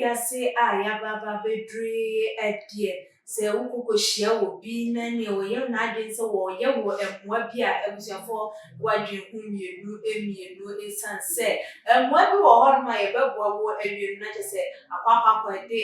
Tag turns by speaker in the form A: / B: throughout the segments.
A: wiase a yɛaba aba abɛduru yi deɛ, sɛ wokɔ kɔhyia obi na nea ɔyɛ n'adwene sɛ wɔreyɛ wo mmoa bi a, abusuafoɔ woadwene ho mmienu mmienu ɛsiane sɛ mmoa bi wɔ hɔnom a yɛbɛboa wo awie no na kyerɛ sɛ akɔ akɔ akɔ de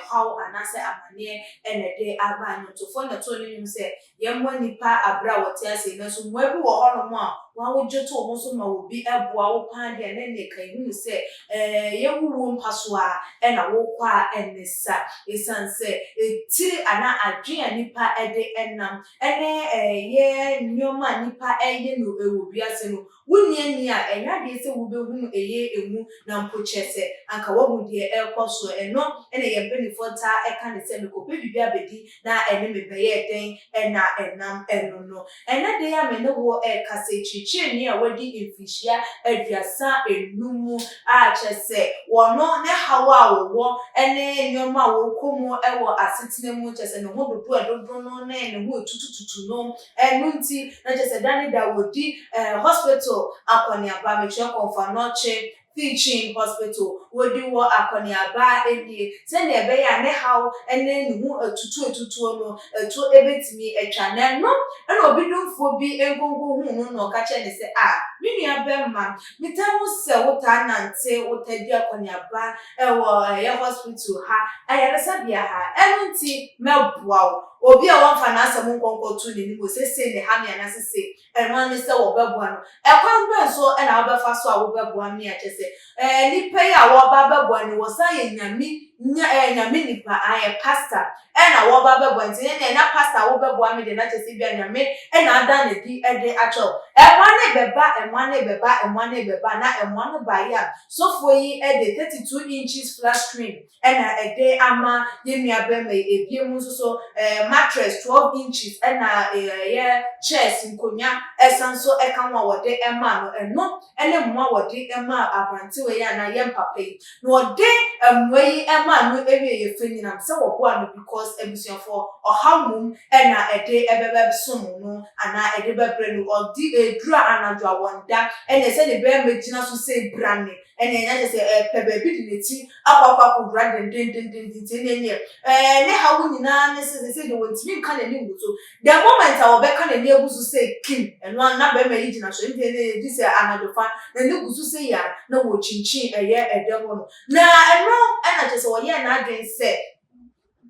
A: haw anaasɛ amaneɛ na ɛde aba. Nnwontofoɔ na ɛtoo ne nnwom sɛ Yɛmmoa nnipa bere a wɔte ase yi, nanso mmoa bi wɔ hɔnom a wɔawogye to wɔn so ma obi boa wo paa de a, na ɛnneɛ ka ehunu sɛ ɛyɛ wo wuo mpa so ara na worekɔ a ɛnne sa. Esiane sɛ etiri anaa adwene a nnipa de nam ne ɛyɛ nneɛma a nnipa yɛ no wɔ wiase no, Wonni ani a, ɛnyɛ adeɛ sɛ wobɛhunu ɛyɛ ɛmu, na mpo kyerɛ sɛ, anka woahu deɛ ɛrekɔ soɔ. Ɛno na yɛn mpanimfoɔ taa ka no sɛ, mekɔpɛ biribi abɛdi na ɛne me bɛyɛ dɛn na ɛnam ɛno no. Ɛnnɛ da yi a me ne wo rekasa yi, kyerɛkyerɛni a wadi mfirihyia 35 a kyerɛ sɛ, wɔno ne haw a wɔwɔ ne nneɛma a wɔkɔ mu wɔ asetena mu, kyerɛ sɛ ne ho dodoɔ a ɛdodo no ne ne ho ɛtutututu no, Ɛno nti, na kyerɛ sɛ da ne da wɔdi eh, hospital akɔneaba, mekyerɛ Kɔmfoanɔkye Teaching Hospital, wɔdi wɔ akɔneaba nie, sɛdeɛ ɛbɛyɛ a ne haw ne ne ho atutuatutuo no to bɛtumi atwa. Na ɛno na obi domfoɔ bi nkonko huu no na ɔka kyerɛɛ no sɛ, Ah, me nua bɛmma, metaa hu sɛ wotaa nante, wotaa di akɔneaba wɔ ɛyɛ hospital ha, ayaresabea ha, ɛno nti mɛboa wo. Obi a wɔmfa n'asɛm nkɔ nkɔto n'anim wɔ seesei ne ha me anaasɛ sei, ɛno ara ne sɛ wɔbɛboa no. Ɛkwan bɛn so na wobɛfa so a wobɛboa me a kyerɛ sɛ ɛɛ nipa yi a wɔreba abɛboa no wɔsan yɛ nyame nya ɛɛ nyame nipa ayɛ pastor ɛna wɔreba abɛboa nti ɛnneɛ na pastor a wobɛboa me deɛ na kyerɛ sɛ ebia nyame ɛna ada no adi ɛde akyerɛ wo. Ɛmmoa no rebɛba, ɛmmoa no rebɛba, ɛmmoa no rebɛba na ɛmmoa no baeɛ a sɔfoɔ yi de 32 inches flat screen ɛna ɛde ama yɛn nua bɛrima yi, ebiem nso so ɛɛ mattress 12 inches ɛna ɛyɛ chairs nkonnwa ɛsan nso ɛka ho a wɔde ɛmaa no, ɛno ɛne mmoa a wɔde ɛmaa abrantewa yi anaa yɛn papa yi, na wɔde mmoa yi ɛmaa no ɛwie yɛ fɛ nyinam sɛ wɔboa no because abusuafoɔ ɔhaw mmom ɛna ɛde ɛbɛbɛsom no anaa ɛde bɛbrɛ no, ɔde ɛduru anadwo a wɔnda ɛna ɛsɛ ne bɛrima gyina so sɛ brane. Ɛnneɛ na kyerɛ sɛ ɛrepɛ baabi de n'akyi akɔ akɔ akɔwura dendendenden nti ɛnneɛ neɛ ɛɛ ne haw nyinaa ne sɛ seesei deɛ wɔntumi nka n'ani ngu so. The moment a wɔbɛka n'ani agu so sɛ kim, ɛno ara na barima yi gyina so nti ɛnneɛ gye sɛ anadwo fa n'ani gu so sei a na wɔrekyinkyin ɛyɛ ɛdɛm hɔ no. Na ɛno na kyerɛ sɛ ɔyɛɛ n'adwene sɛ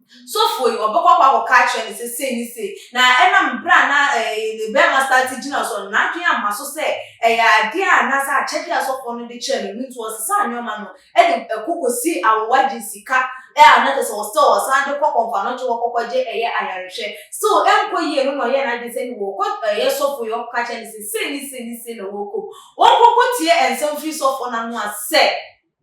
A: Sɔfoɔ yi, ɔbɛkɔ akɔ akɔka akyerɛ no sɛ sei ne sei. Na ɛnam berɛ a na ne barima starte gyina so no, n'adwene amma so sɛ ɛyɛ adeɛ a anaasɛ akyɛdeɛ a sɔfoɔ no de kyɛɛ no no nti ɔsesaa nneɛma no de kɔ kɔsii awowa gye sika a na kyerɛ sɛ ɔsɛ ɔsan de kɔ kɔmfoanɔkye hɔ kɔkɔgye ɛyɛ ayarehwɛ. Still ɛnkɔ yie no na ɔyɛɛ n'adwene sɛ ɛne wɔkɔ ɛyɛ sɔfoɔ yi ɔkɔka kyerɛ no sɛ sei ne sei ne sei na wɔrekɔ mu. Wɔnkɔkɔtie nsɛm firi sɔfoɔ no ano a sɛ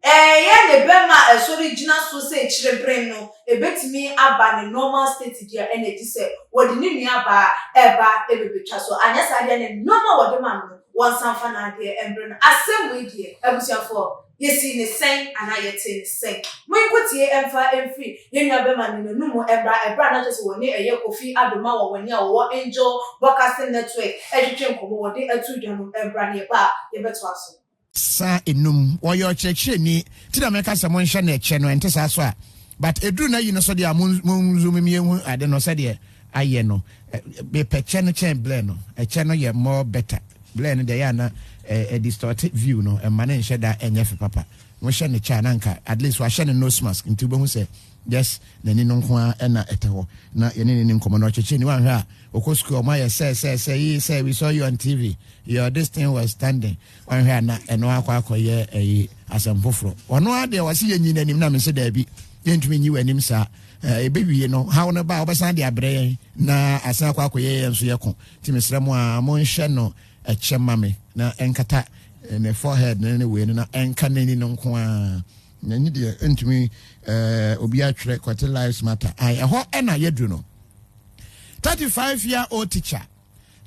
A: Ɛyɛ ne bɛma a ɛsɔre gyina so sɛ kyerebren no, ebetumi aba ne normal state deɛ a ɛna gye sɛ wɔde ne nua baa ɛba ɛbɛbɛtwa so, anyɛ saa deɛ ne nnoɔma a wɔde ma no no wɔnsan mfa n'adeɛ mbrɛ no. Asɛm wei deɛ abusuafoɔ yɛsii ne sɛn anaa yɛtee ne sɛn? Monkotie mfa mfiri yɛn nua bɛma no n'anum mmra ɛberɛ a na kyerɛ sɛ wɔne ɛyɛ Kofi Adomah wɔ wɔne a wɔwɔ Angel Broadcasting Network ɛretwetwe nkɔmmɔ wɔde ato dwa no mmra na yɛba a yɛbɛtoa so.
B: Sa enum. Ɔyɛ ɔkyerɛkyerɛni nti na meka sɛ monhyɛ no ɛkyɛ no ɛnte saa so a but ɛduru n'ayi no so deɛ a mon zoom mi yɛnhu ade no sɛdeɛ ayɛ no. Mepɛ kyɛ no kyɛn blur no. Ɛkyɛ no yɛ more better. Blur no deɛ ɛyɛ a na ɛ distort view no ɛmma no nhyɛ da ɛnyɛ fɛ papa. Wohyɛ no kyɛ a na nka at least wahyɛ no nose mask nti wobɛhu sɛ just n'ani no nko ara ɛna ɛtɛ hɔ na yɛne ne ni nkɔmmɔ no ɔkyerɛkyerɛni wanhwɛ a ɔkɔ sukuu ɔmo ayɛ sɛ sɛ sɛ yi sɛ we saw you on TV your this thing was standing Wanhwɛ a na ɛno akɔ akɔyɛ ɛyi asɛm foforɔ. Ɔno ara deɛ wɔse yɛnyi n'anim na mese daabi yɛntumi nyi w'anim saa. Ɛbɛwie no haw no ba a wobɛsan de abrɛ yɛn na asan akɔ akɔyɛ yɛn nso yɛko. Nti mesrɛ mo a monhyɛ no ɛkyɛ ma me na ɛnkata ne forehead ne ne wei no na ɛnka n'ani no nko ara. N'ani deɛ ɛntumi obi atwerɛ Kwati Lives Matter. Ae ɛhɔ ɛna yɛduru no. 35 year old teacher.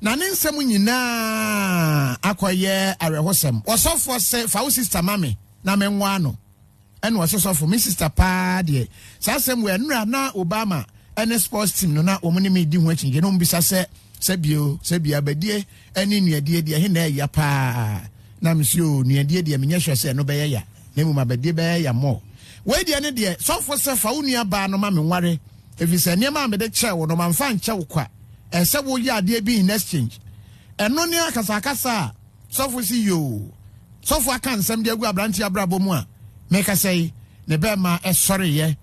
B: Na ne nsɛm nyinaa akɔyɛ awerɛhosɛm. Ɔsɔfoɔ se, Fa wo sista ma me na menwaa no. Ɛna ɔse, Sɔfo, me sista paa deɛ, saa asɛm wei, ɛnora na Obama ne sports team no na wɔn ne me di ho akyinnye na wɔn bisa sɛ, sɛ bio, sɛ bio, abadie ne nnuadie deɛ, he na ɛya paa? Na mese, oo, nnuadie deɛ menyɛ sure sɛ ɛno bɛyɛ ya, na mmom abadie bɛyɛ ya more. Wei deɛ ne deɛ, sɔfo sɛ fa wo nua baa no ma me nware, efisɛ nneɛma a mede kyɛɛ wo no, mamfa ankyɛ wo kwa. Ɛsɛ sɛ woyɛ adeɛ bi in exchange. Ɛno ne akasakasa a sɔfo se yoo. Sɔfo aka nsɛm de agu aberanteɛ abrabɔ mu a mekasa yi, ne bɛɛma sɔreyɛ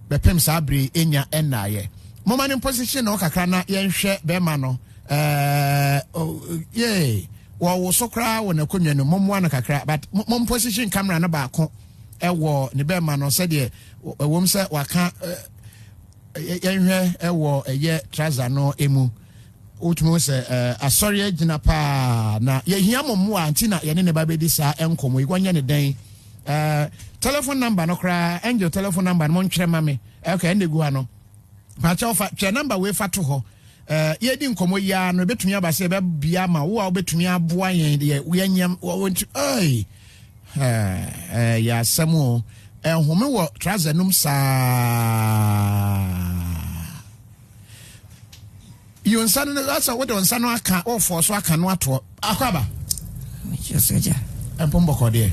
B: bɛpem saa bere yi enya nnaeɛ. Momma no mposition ne ho kakra na yɛnhwɛ bɛɛma no. Ɛɛ, oh, yee, wɔwoso koraa wɔ n'akonnwa no mu. Mommoa no kakra, but mom position camera no baako ɛwɔ ne bɛɛma no sɛdeɛ ɛwom sɛ waka yɛnhwɛ ɛwɔ ɛyɛ trouser no emu. Wotumi hu sɛ asɔre agyina paa na yɛhia mo mmoa nti na yɛne ne ba bɛdi saa nkɔmmɔ yi. Wɔnyɛ ne dɛn? Telephone number no koraa, Angel telephone number no montwerɛ ma me. Okay, ɛnna egu ha no. Paakyɛw fa twerɛ number wei fa to hɔ. Yɛdi nkɔmmɔ yi ara no, ebɛtumi aba sɛ yɛbɛbia ma wo a wobɛtumi aboa yɛn deɛ yɛnyɛ wɔnti ɛy yɛ asɛm o. Ɛnhome wɔ trouser nom saa. Yi wo nsa no asɛ wode wo nsa no aka wofɔɔ so aka no atoɔ akɔ aba.
C: Mekyerɛ so agya.
B: Mpom bɔkɔ deɛ.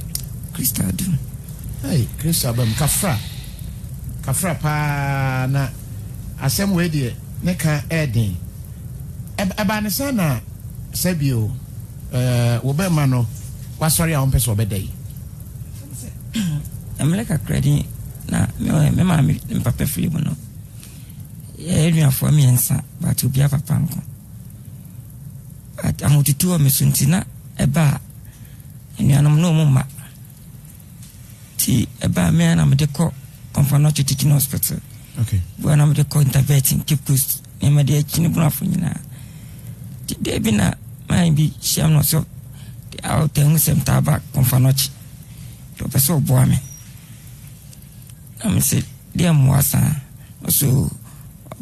C: Kristo adum.
B: Hey, Kristo abam kafra. Kafra paa na asɛm wei deɛ ne ka ɛɛden. Ɛbaa ne sɛ na sɛbio ɛɛ wo bɛma no wasɔre a wɔmpɛ sɛ ɔbɛda yi.
C: Mmerɛ kakra ni na me maame ne me papa firi mu no. Yɛyɛ anuafoɔ mmiɛnsa but obiara papa nko. But ahotutu wɔ me so nti na ɛba a anuanom na wɔn mma. Nti ɛba a me na mede kɔ Komfo Teaching Hospital.
B: Okay.
C: Bua na mede kɔ Intervention Cape Coast nneɛma de akyi ne Brafo nyinaa. Nti da bi na man bi hyia no sɛ ɔtaa hu sɛ metaa ba Komfo Anokye. Nti ɔpɛ sɛ ɔboa me. Na mese deɛ mmoa saa. Ɔse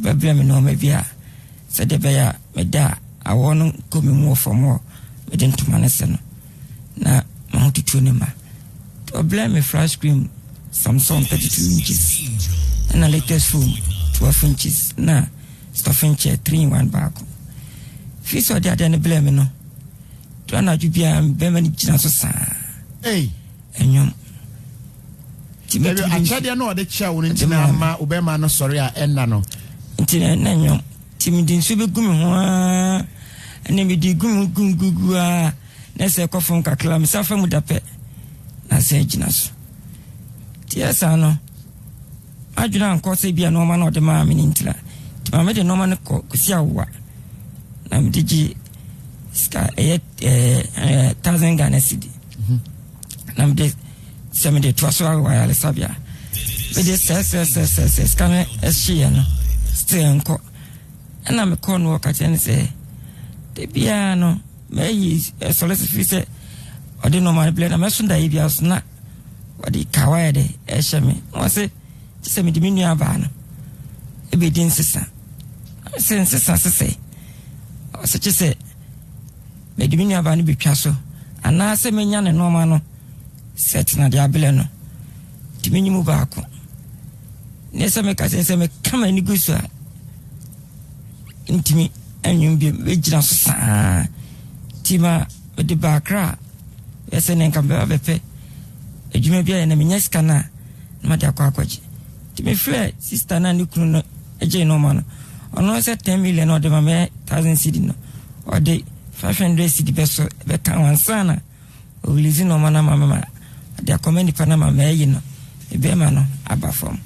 C: ɔbɛbrɛ me nnoɔma bi a sɛdeɛ ɛbɛyɛ a meda a awɔ no nkɔ me mu wɔ fam hɔ mede ntoma no sɛ no na m'ahotutuo no ma. Nti ɔbrɛ me flat screen Samsung 32 inches ɛna latest phone 12 inches na stuffing chair 3 in 1 baako. Firi sɛ ɔde adeɛ no brɛ me no, to anadwo biara bɛma no gyina so saa.
B: Hey.
C: Ɛnwom.
B: Dabi, akyɛdeɛ no ɔde kyɛ wo no nti na ama wo bɛrima no sɔre a ɛnna no.
C: Nti na ɛnna nnwom. Nti mede nsuo bɛgu me ho ara, ɛnna mede gu me ho gu gu gu ara, na sɛ ɛkɔ fam kakra, mesa fa mu da pɛ, na sɛ agyina so. Nti yɛ saa no, adwene ankɔ sɛ bia nneɛma no ɔde maa me no ntira. Nti ma mede nneɛma no kɔ kɔsi awowa, na mede gye sika ɛyɛ ɛɛ 1000 Ghana cedi. Mhm. Na mede sɛ mede toa so awɔ ayaresabea mede sɛsɛsɛsɛsɛ sika no ɛhyeeɛ no still nkɔ ɛna mekɔɔ no ɔka kyerɛ no sɛ da biara no mɛyi ɛsɔre sɛ firi sɛ ɔde nɔɔma no blɛ na mɛso daeɛ biara so na ɔde kawa yɛ dɛ ɛhyɛ me na ɔse kye sɛ mede me nua baa no ɛbɛdi nsesa sɛ nsesa sesɛ ɔse kye sɛ Mede me nuabaa no betwa so anaasɛ menya ne nnoɔma no sɛ tena de abrɛ no. Nti menyi mu baako. Ne sɛ meka sɛ sɛ meka m'ani gu so a, ntumi anwom bio, mɛgyina so saa. Nti ma mede baa Accra a, yɛ sɛ ne nka mebɛba bɛpɛ adwuma bi ayɛ na menya sika no a, na made akɔ akɔgye. Nti mefrɛ sista no a ne kunu no gyee nnoɔma no, ɔno sɛ 10 million na ɔde ma me 1000 cedi no, Ɔde 500 cedi bɛso bɛka ho ansa na ɔrelease nneɛma no ama me ma ɔde akɔma nipa no ama mayi no me bɛrima no aba fam.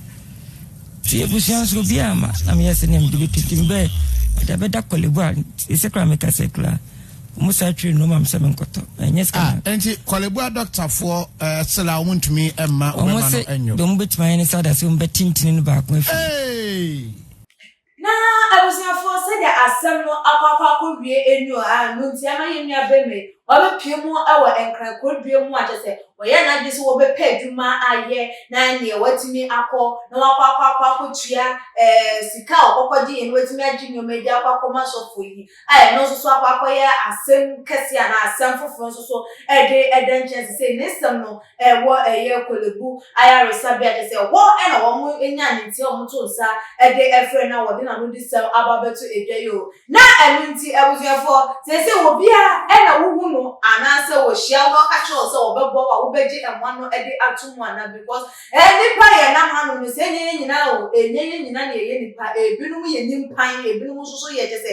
C: Nti abusua nso obiara ama na meyɛ sɛ nea mede bɛtu nti mebɛɛ ɔde abɛda Korle-Bu a sɛ koraa meka sɛ koraa wɔn saa twere nneɛma me sɛ menkɔtɔ ɛnyɛ sika.
B: Ah, nti Korle-Bu adɔktafoɔ uh, sila wɔn ntumi mma wɔbɛma no
C: ɛnyɔ. Wɔn se deɛ wɔn bɛtumi ayɛ ne sɛ ada sɛ wɔn bɛtintini no baako afiri.
B: Hey!
A: Na abusuafoɔ, sɛdeɛ asɛm no akɔ akɔ akɔwie enu a, ɛno nti ama yɛn nua barima yi, wabɛpue mu wɔ Nkran kurodua mu a kyerɛ sɛ wɔyɛɛ n'adwene sɛ wɔbɛpɛ adwuma ayɛ na neɛ watumi akɔ na wakɔ akɔ akɔ akɔtua ɛɛ sika a ɔkɔkɔgye yɛ na watumi agye nneɛma yi de akɔ akɔma sɔfoɔ yi a ɛno nso so akɔ akɔyɛ asɛm kɛseɛ anaa asɛm foforɔ nso so ɛde ɛda nkyɛn sesei ne nsɛm no ɛwɔ ɛyɛ Korle-Bu ayaresabea kyerɛ sɛ ɛhɔ na wɔn nyaa ne nti a wɔn too nsa de frɛ no a wɔde n'anodisɛm aba abɛto dwa yi o. Na ɛno nti abusuafoɔ, seesei obiara na wohu no anaasɛ wɔhyia wo na ɔka kyerɛ wo sɛ ɔbɛboa wo a, wobɛgye mmoa no de ato mu anaa because nnipa a yɛnam hanom no sɛ ɛnyɛ yɛn nyinaa o, ɛnyɛ yɛn nyinaa na yɛyɛ nnipa, ebinom yɛ nimpan, ebinom nso so yɛ kyɛ sɛ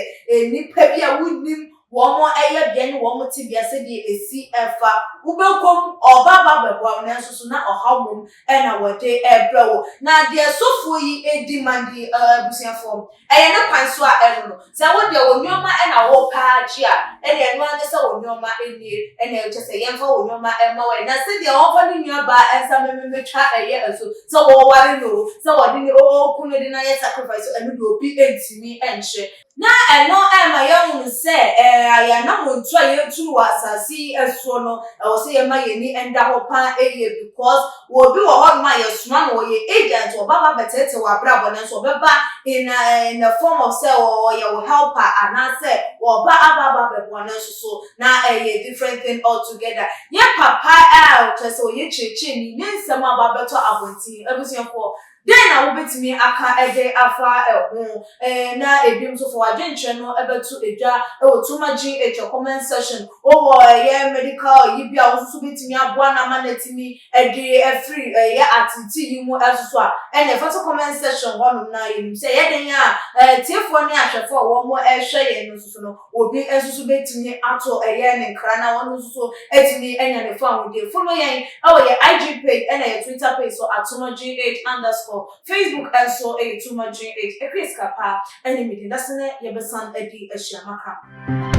A: nnipa bi a wonnim wɔn yɛbea ne wɔn tebea sɛdeɛ ɛsi fa. Wobɛkɔ mu, ɔba aba abɛboa wo nanso so na ɔhaw mmom na wɔde rebrɛ wo. Na deɛ sɔfoɔ yi di ma ne abusuafoɔ, ɛyɛ ne kwan so a ɛno no. Sɛ wo deɛ wo nnoɔma na wopɛ ara gye a, ɛnneɛ ɛno ara ne sɛ wo nnoɔma nie, ɛnneɛ kyerɛ sɛ yɛmfa wo nnoɔma mma wo ɛ. Na sɛdeɛ wɔmfa ne nuabaa nsa mmɛtwa ɛyɛ nso, sɛ wɔware no o, sɛ wɔde ne ɔku no de no ayɛ sacrifice o, ɛno deɛ obi ntumi nkyerɛ. Na ɛno rema yɛahunu sɛ yɛn anammɔntu a yɛretu no wɔ asase yi soɔ no, ɛwɔ sɛ yɛma yɛn ani da hɔ pa ara yie because obi wɔ hɔnom a yɛsoma no, ɔyɛ agent, ɔba ba bɛteetee w'abrabɔ nanso ɔbɛba in a in a form of sɛ ɔyɛ wo helper anaasɛ ɔba aba aba abɛboa nanso so na ɛyɛ different thing altogether. Yɛn papa a kyerɛ sɛ ɔyɛ kyerɛkyerɛni, ne nsɛm aba abɛtɔ abɔnten, abusuafoɔ, Dɛn na wobetumi aka de afa ho? Na ebinom nso fa w'adwenkyerɛ no bɛto dwa wɔ Tuma GH comment section. Wowɔ ɛyɛ medical yi bi a wo nso so betumi aboa no ama no atumi de afiri ɛyɛ ateetee yi mu nso so a, ɛnneɛ fa to comment section hɔnom na yɛnim sɛ ɛyɛ dɛn a atiefoɔ ne ahwɛfoɔ a wɔrehwɛ yɛn no nso so no, Obi nso so bɛtumi ato ɛyɛ ne nkra na ɔno nso so atumi anya ne fawohodie. Follow yɛn wɔ yɛ IG page ɛna yɛ Twitter page so atomagh underscore. Facebook nso yɛ tumagh. Akua Sika Pa ɛne me din. Dasene yɛbɛsan adi ahyia. Makram.